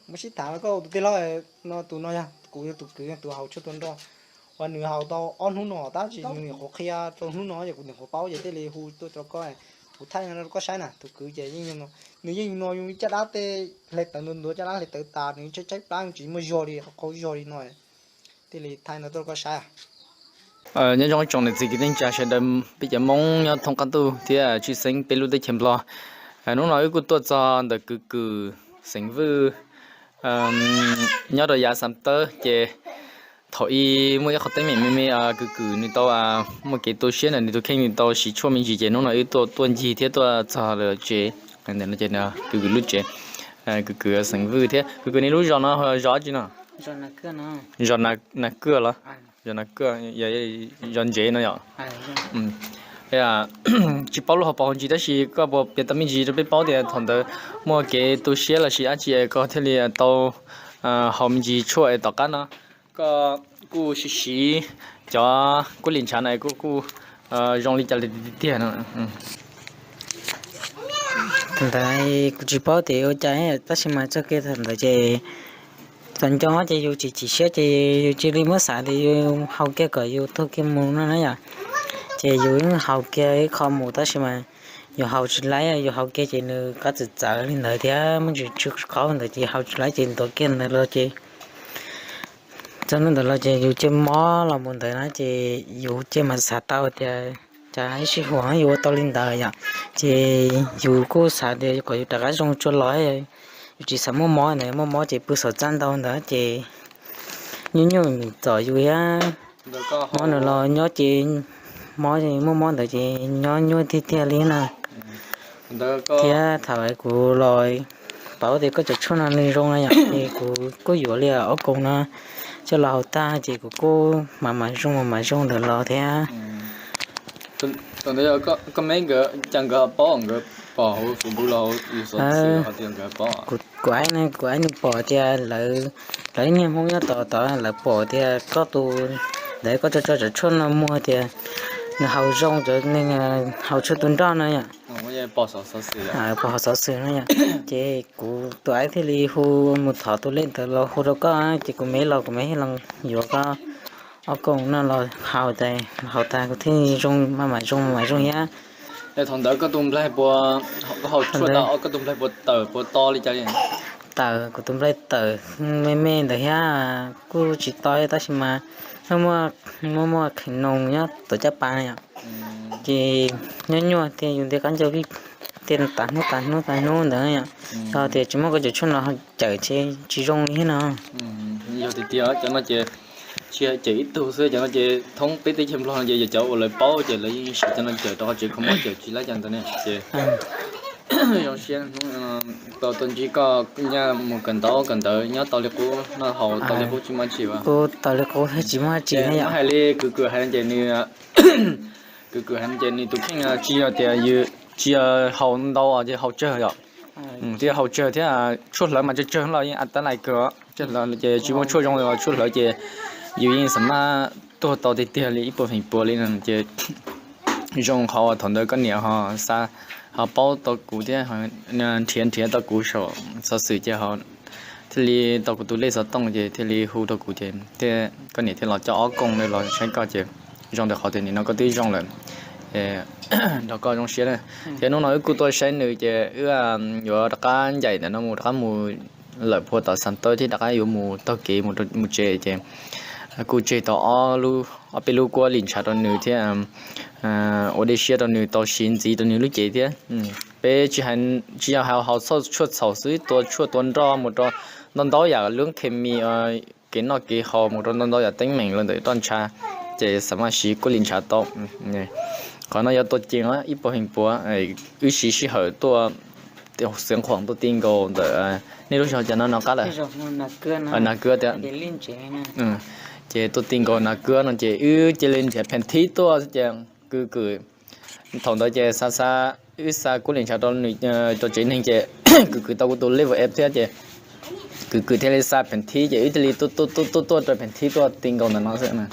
Muab sib tham los koj tus tij laug no, tus no yog kuv yog tus kwv, tus haus tshuaj tua nroj, uas nws haus tau ob hnub no tab sis nws nyuam qhuav qhia rau hnub no ces kuv nyuam qhuav paub ces thiaj li hu tuaj rau koj. Kuv thaij no rau koj saib na, tus kwv ces yeej, nws yeej no yog caj dab tej hle tawv ntuav ntuav, caj dab hle tawv tas, nws tshaib tshaib plab tsis muaj zog li, qaug qaug zog li no, thiaj li thaij no tuaj rau koj saib. Nyob zoo ib tsoom niam txiv kwv tij neej tsa sawv daws, peb cov Hmoob nyob thoob qab ntuj thiab tshwj xeeb peb lub teb chaws Nplog. Hnub no wb kuj tuaj txog ntawm kwv Kwm xeem Vwj nyob rau yav Xam Tawb ces thaum ub muaj ib qho teeb meem me me, kwv Kwm nws tau muaj kev tu siab ntawm nws tus kheej, nws tau siv tshuaj me ntsis ces hnub no wb tuaj tuaj ncig thiab tuaj txog lawv tsev. Ntawm no ces kwv Kwm lub tsev, kwv Kwm xeem Vwj thiab kwv Kwm nej lub zos no zos dab tsi no? Zos Nas Kwj los? Zos Nas Kwj, zos ntsev no yom? Tsis paub lub hauv paus hauv ntsis tab sis koj puas piav tau me ntsis rau peb paub tias thaum ntawd muaj kev tu siab los sis dab tsi koj thiaj li tau haus me ntsis tshuaj es tom qab no koj kuj siv siv cov kub lim ntshav no kuj kuj zoo li cas li tiag tiag no? Thaum ntawd kuv tsis paub tias ua cas tab sis mas txog kiag thaum ntawd ces txawm nco ces yus tsis chim siab ces yus cia li muab xav tias yus haus kiag kom yus tuag kiag mus no na yom. Ces yus yeej haus kiag ib qho mus tab sis mas yus haus tsis laib, yus haus kiag ces nws qab txawv txawv li ntawd thiab muaj ntsis tsw qhov ntawd ces haus tsis laib ces ntuav kiag ntawd los ces txog hnub ntawd los ces yus cia mob los mus ntawd na ces yus cia mam xav tau tias cas ib sij huam yus ua tau li ntawd yom. Ces yus kuj xav tias kom yus rov qab zoo tsuag los, yus tsis xav muaj mob ntawd, muaj mob ces pw saum txaj ntau ntawd ces nyuaj nyuaj txom yus thiab. Mob ntawd los nyob ces mob, muaj mob ntawd ces nyob nyuaj tiag tiag li na. Thiab thaum kuv los paub tias koj cov tshuaj no nws zoo na yom, ces kuv kuj yuav li ob koos no coj los haus tag ces kuv kuj mam mam zoo mam mam zoo ntawd los thiab. Thaum ntawd koj me nkawd cas nkawd ho paub, nkawd pom hauv Facebook los hauv yus xov xwm ho tias nkawd paub? Kuv aib, kuv aib nws pom tias lawv, lawv ib niag Hmoob nyob tod tod lawv pom tias koj tus, ntawd koj tso tso cov tshuaj no muag tias nws haus zoo cov neeg haus tshuaj tua nroj no yom. Pom hauv xov xwm no yom. Ces kuv tus aib thiaj li hu mus thov tus lej ntawd los hu rau koj ces kuv me los kuv me los yuav koj ob koos no los haus tas, haus tas kuv thiaj zoo mam mam zoo mam mam zoo thiab. Thaum ntawd koj tus nplaig puas, koj haus tshuaj tau koj tus nplaig puas tawm puas to li cas li? Tawm, kuv tus nplaig tawm me me ntawd thiab, kuj tsis to tab sis mas muaj muaj kheev noos nyob tom caj pas yom. Ces nyob nyuaj tias yus nti qab ncauj vij tias tas hnub tas hnub tas hnub ntawd yom. Yog tias tsis muaj koj cov tshuaj no cawm ces tsis zoo li thiab no. Yog tiag tiag cov no ces tsis yog cawm ib tug xwb, cov no ces thoob peb teb chaws Nplog no ces yog cov uas lawv paub ces lawv yeej siv cov no cawm rau qhov tseem kho mob cawm tsis laib cov ntawd ne ces zoo siab hnub no tau tuaj ntsib koj, nyaj mus kawm ntaub kawm ntawv nyob tau li qub, noj haus tau li qub tsis muaj dab tsi. Kuv tau li qub tsis muaj dab tsi ne yom. Hais li kwv Kwm hais no ces nws, kwv Kwm hais no ces nws tus kheej tsis yog tias, tsis yog haus ntau ces haus tsawg yom. Thiab haus tsawg thiab, tshuaj hlawv mas tsawg tsawg los yeej a tab lais kawg, tsawg hlawv ces tsis muaj tshuaj zoo li, tshuaj hlawv ces yus yeej xam maj tuag tau tiag tiag li ib puas feem pua li no ces zoo qhov uas thaum ntawd koj niam ho xa, ho paub tau kuv thiab nrhiav nrhiav tau kuv saum xov xwm ces thiaj li tau kuv tus lej xov tooj ces thiaj li hu rau kuv ces thiaj, koj niam thiaj los coj ob koos los saib koj ces zoo ntawm qhov tias nim no koj twb zoo lawm, nrog koj zoo siab na. Thiab hnub no wb kuj tuaj saib nws ces wb yuav rov qab ncaim ntawm no mus rov qab mus lawm puag tom Xam Tawb thiab rov qab yuav mus taug kev mus tsev ces kuj tseg tau ob peb lub kuab lim ntshav rau nws thiab ua dej siab rau nws tau siv ntxiv rau nws lub cev thiab. Peb tsis yog haus tshuaj txhaum xwb, tua tshuaj tua nroj mus rau ntau ntau yam lub khes mis, kev noj kev haus mus rau ntau ntau yam teeb meem los ntawm roj ntsha ces xam maj siv kuab lim ntshav tau. Qhov no yog tua ceev ib puas feem pua, wb siv sij hawm tuaj, xiav nkhuam tuaj ti nkaus ntawm nej lub zos cov no no qab lawm. Nas Kwj tias, ces tuaj ti nkaus Nas Kwj no ces wb cia li nrhiav pheem thib tuaj ces kwv Kwm, thaum ntawd ces xa xa, wb xa kuab lim ntshav rau nws, rau tsev neeg ces kwv Kwm tau kuv tus level F thiab ces kwv Kwm thiaj li xa pheem thib ces wb thiaj li tuaj tuaj tuaj tuaj rau pheem thib tuaj ti nkaus ntawm no xwb na.